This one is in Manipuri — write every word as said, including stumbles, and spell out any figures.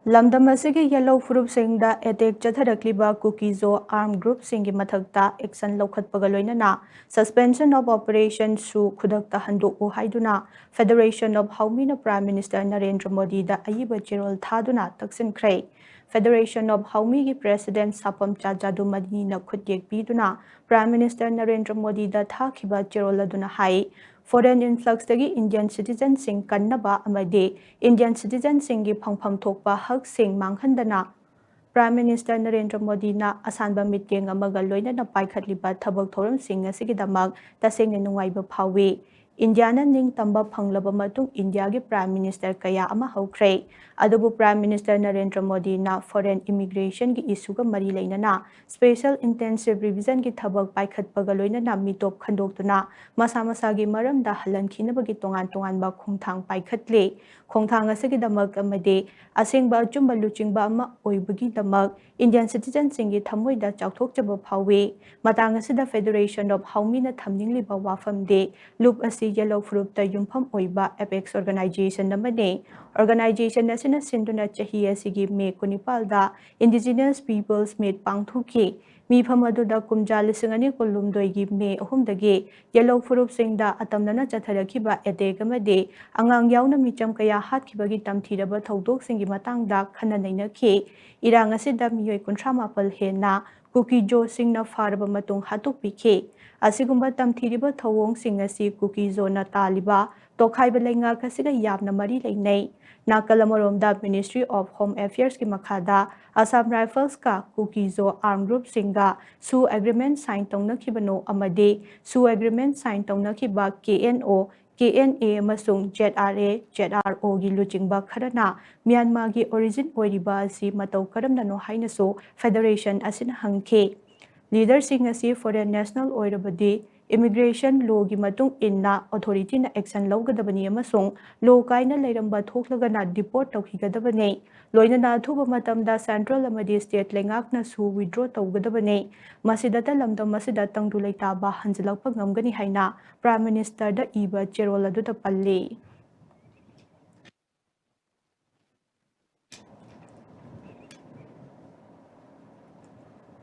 ꯂꯝꯗꯝ ꯑꯁꯤꯒꯤ ꯌꯦꯜꯍꯧ ꯐꯨꯔꯨꯞꯁꯤꯡꯗ ꯑꯦꯇꯦꯛ ꯆꯠꯊꯔꯛꯂꯤꯕ ꯀꯨꯀꯤꯖꯣ ꯑꯥꯔꯝ ꯒ꯭ꯔꯨꯞꯁꯤꯡꯒꯤ ꯃꯊꯛꯇ ꯑꯦꯛꯁꯟ ꯂꯧꯈꯠꯄꯒ ꯂꯣꯏꯅꯅ Suspension of Operation ꯁꯨ ꯈꯨꯗꯛꯇ ꯍꯟꯗꯣꯛꯎ ꯍꯥꯏꯗꯨꯅ Federation of Haomi ꯅ Prime Minister ꯅꯔꯦꯟꯗ꯭ꯔ ꯃꯣꯗꯤꯗ ꯑꯏꯕ ꯆꯦꯔꯣꯜ ꯊꯥꯗꯨꯅ ꯇꯛꯁꯤꯟꯈ꯭ꯔꯦ꯫ Federation of Haomi ꯒꯤ President ꯁꯥꯄꯝꯆꯥ ꯖꯥꯗꯨꯃꯅꯤꯅ ꯈꯨꯠꯌꯦꯛ ꯄꯤꯗꯨꯅ Prime Minister ꯅꯔꯦꯟꯗ꯭ꯔ ꯃꯣꯗꯤꯗ ꯊꯥꯈꯤꯕ ꯆꯦꯔꯣꯜ ꯑꯗꯨꯅ ꯍꯥꯏ, Foreign influx ꯇꯒꯤ Indian citizen ꯁꯤꯡ ꯀꯟꯅꯕ ꯑꯃꯗꯤ Indian citizen ꯁꯤꯡꯒꯤ ꯐꯪꯐꯝ ꯊꯣꯛꯄ ꯍꯛꯁꯤꯡ ꯃꯥꯡꯍꯟꯗꯅ Prime Minister ꯅꯔꯦꯟꯗ꯭ꯔ ꯃꯣꯗꯤꯅ ꯑꯁꯥꯟꯕ ꯃꯤꯠꯌꯦꯡ ꯑꯃꯒ ꯂꯣꯏꯅꯅ ꯄꯥꯏꯈꯠꯂꯤꯕ ꯊꯕꯛ ꯊꯧꯔꯝꯁꯤꯡ ꯑꯁꯤꯒꯤꯗꯃꯛ ꯇꯁꯦꯡꯅ ꯅꯨꯡꯉꯥꯏꯕ ꯐꯥꯎꯏ꯫ ꯏꯟꯗꯤꯌꯥꯅ ꯅꯤꯡꯇꯝꯕ ꯐꯪꯂꯕ ꯃꯇꯨꯡ ꯏꯟꯗꯤꯌꯥꯒꯤ Prime Minister ꯀꯌꯥ ꯑꯃ ꯍꯧꯈ꯭ꯔꯦ꯫ ꯑꯗꯨꯕꯨ Prime Minister ꯅꯔꯦꯟꯗ꯭ꯔ ꯃꯣꯗꯤꯅ foreign immigration ꯒꯤ issue ꯒ ꯃꯔꯤ ꯂꯩꯅꯅ Special Intensive Revision ꯒꯤ ꯊꯕꯛ ꯄꯥꯏꯈꯠꯄꯒ ꯂꯣꯏꯅꯅ ꯃꯤꯇꯣꯞ ꯈꯟꯗꯣꯛꯇꯨꯅ ꯃꯁꯥ ꯃꯁꯥꯒꯤ ꯃꯔꯝꯗ ꯍꯜꯍꯟꯈꯤꯅꯕꯒꯤ ꯇꯣꯉꯥꯟ ꯇꯣꯉꯥꯟꯕ ꯈꯣꯡꯊꯥꯡ ꯄꯥꯏꯈꯠꯂꯦ꯫ ꯈꯣꯡꯊꯥꯡ ꯑꯁꯤꯒꯤꯗꯃꯛ ꯑꯃꯗꯤ ꯑꯁꯦꯡꯕ ꯑꯆꯨꯝꯕ ꯂꯨꯆꯤꯡꯕ ꯑꯃ ꯑꯣꯏꯕꯒꯤꯗꯃꯛ Indian citizen ꯁꯤꯡꯒꯤ ꯊꯃꯣꯏꯗ ꯆꯥꯎꯊꯣꯛꯆꯕ ꯐꯥꯎꯏ꯫ ꯃꯇꯥꯡ ꯑꯁꯤꯗ Federation of Haomi ꯅ ꯊꯝꯅꯤꯡꯂꯤꯕ ꯋꯥꯐꯝꯗꯤ ꯂꯨꯞ ꯑꯁꯤ ꯌꯦꯜꯍꯧ ꯐꯨꯔꯨꯞꯇ ꯌꯨꯝꯐꯝ ꯑꯣꯏꯕ apex organization ꯑꯃꯅꯤ꯫ Organization ꯑꯁꯤꯅ ꯁꯤꯟꯗꯨꯅ ꯆꯍꯤ ꯑꯁꯤꯒꯤ ꯃꯦ ꯀꯨꯟꯅꯤꯄꯥꯜꯗ Indigenous Peoples Meet ꯄꯥꯡꯊꯣꯛꯈꯤ꯫ ꯃꯤꯐꯝ ꯑꯗꯨꯗ ꯀꯨꯝꯖꯥ ꯂꯤꯁꯤꯡ ꯑꯅꯤ ꯀꯨꯟꯍꯨꯝꯗꯣꯏꯒꯤ ꯃꯦ ꯑꯍꯨꯝꯗꯒꯤ ꯌꯦꯜꯍꯧ ꯐꯨꯔꯨꯞꯁꯤꯡꯗ ꯑꯇꯝꯅꯅ ꯆꯠꯊꯔꯛꯈꯤꯕ ꯑꯦꯇꯦꯛ ꯑꯃꯗꯤ ꯑꯉꯥꯡ ꯌꯥꯎꯅ ꯃꯤꯆꯝ ꯀꯌꯥ ꯍꯥꯠꯈꯤꯕꯒꯤ ꯇꯝꯊꯤꯔꯕ ꯊꯧꯗꯣꯛꯁꯤꯡꯒꯤ ꯃꯇꯥꯡꯗ ꯈꯟꯅ ꯅꯩꯅꯈꯤ꯫ ꯏꯔꯥꯡ ꯑꯁꯤꯗ ꯃꯤꯑꯣꯏ ꯀꯨꯟꯊ꯭ꯔꯥ ꯃꯥꯄꯜ ꯍꯦꯟꯅ ꯀꯨꯀꯤꯖꯣꯁꯤꯡꯅ ꯐꯥꯔꯕ ꯃꯇꯨꯡ ꯍꯥꯠꯇꯣꯛꯄꯤꯈꯤ꯫ ꯑꯁꯤꯒꯨꯝꯕ ꯇꯝꯊꯤꯔꯤꯕ ꯊꯧꯑꯣꯡꯁꯤꯡ ꯑꯁꯤ ꯀꯨꯀꯤꯖꯣꯅ ꯇꯥꯜꯂꯤꯕ ꯇꯣꯈꯥꯏꯕ ꯂꯩꯉꯥꯛ ꯑꯁꯤꯒ ꯌꯥꯝꯅ ꯃꯔꯤ ꯂꯩꯅꯩ꯫ ꯅꯥꯀꯜ ꯑꯃꯔꯣꯝꯗ Ministry of Home Affairs ꯀꯤ ꯃꯈꯥꯗ Assam Rifles ꯀ ꯀꯨꯀꯤꯖꯣ armed group ꯁꯤꯡꯒ SoO agreement sign ꯇꯧꯅꯈꯤꯕꯅꯣ ꯑꯃꯗꯤ SoO agreement sign ꯇꯧꯅꯈꯤꯕ K N O, K N A ꯑꯃꯁꯨꯡ Z R A, Z R O ꯒꯤ ꯂꯨꯆꯤꯡꯕ ꯈꯔꯅ ꯃ꯭ꯌꯥꯟꯃꯥꯔꯒꯤ origin ꯑꯣꯏꯔꯤꯕ ꯑꯁꯤ ꯃꯇꯧ ꯀꯔꯝꯅꯅꯣ ꯍꯥꯏꯅꯁꯨ Federation ꯑꯁꯤꯅ ꯍꯪꯈꯤ꯫ Leader ꯁꯤꯡ ꯑꯁꯤ foreign national ꯑꯣꯏꯔꯕꯗꯤ immigration law ꯒꯤ ꯃꯇꯨꯡ ꯏꯟꯅ authority ꯅ action ꯂꯧꯒꯗꯕꯅꯤ ꯑꯃꯁꯨꯡ law ꯀꯥꯏꯅ ꯂꯩꯔꯝꯕ ꯊꯣꯛꯂꯒꯅ deport ꯇꯧꯈꯤꯒꯗꯕꯅꯤ꯫ ꯂꯣꯏꯅꯅ ꯑꯊꯨꯕ ꯃꯇꯝꯗ central ꯑꯃꯗꯤ state ꯂꯩꯉꯥꯛꯅꯁꯨ withdraw ꯇꯧꯒꯗꯕꯅꯤ꯫ ꯃꯁꯤꯗꯇ ꯂꯝꯗꯝ ꯑꯁꯤꯗ ꯇꯪꯗꯨ ꯂꯩꯇꯥꯕ ꯍꯟꯖꯤꯜꯂꯛꯄ ꯉꯝꯒꯅꯤ ꯍꯥꯏꯅ Prime Minister ꯗ ꯏꯕ ꯆꯦꯔꯣꯜ ꯑꯗꯨꯗ ꯄꯜꯂꯤ꯫